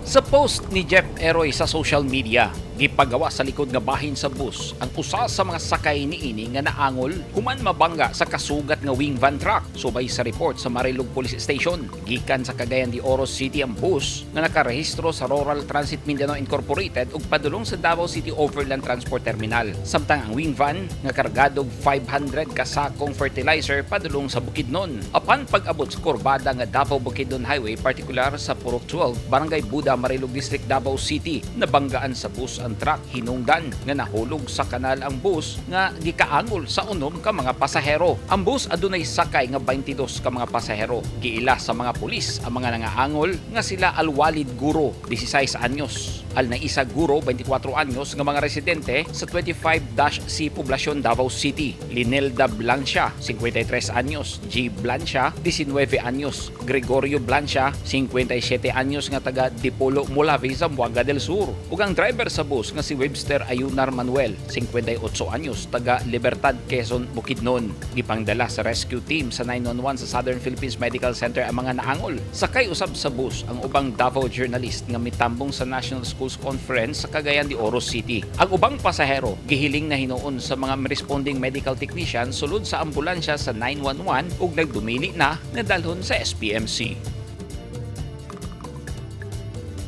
Sa post ni Jeff Eroy sa social media, gipagawa sa likod nga bahin sa bus ang usa sa mga sakay niini nga naangol human mabangga sa kasugat nga wing van truck, subay sa report sa Marilog Police Station. Gikan sa Cagayan de Oro City ang bus nga nakarehistro sa Rural Transit Mindanao Incorporated ug padulong sa Davao City Overland Transport Terminal. Samtang ang wing van nga kargado og 500 ka sakong fertilizer padulong sa Bukidnon. Apan pag-abot sa kurbada nga Davao Bukidnon Highway, partikular sa Purok 12, Barangay Buda, Marilog District, Davao City, nabanggaan sa bus ang truck, hinungdan nga nahulog sa kanal ang bus nga gikaangol sa 6 ka mga pasahero. Ang bus adunay sakay nga 22 ka mga pasahero. Giila sa mga pulis ang mga nangaangol nga sila Alwalid Guro, 16 anyos, Al Naisa Guro, 24 anyos, nga mga residente sa 25-C Poblacion, Davao City. Linelda Blancia, 53 anyos, G. Blancia, 19 anyos, Gregorio Blancia, 57 anyos, nga taga Dipolo, Molave, Zamboanga del Sur. Ug ang driver sa bus nga si Webster Ayunar Manuel, 58 anyos, taga Libertad, Quezon, Bukidnon. Gipangdala sa rescue team sa 911 sa Southern Philippines Medical Center ang mga naangol. Sakay usab sa bus ang ubang Davao journalist nga mitambong sa National Schools Conference sa Cagayan de Oro City. Ang ubang pasahero gihiling na hinuon sa mga responding medical technician sulod sa ambulansya sa 911 ug nagdumili na nga dalhon sa SPMC.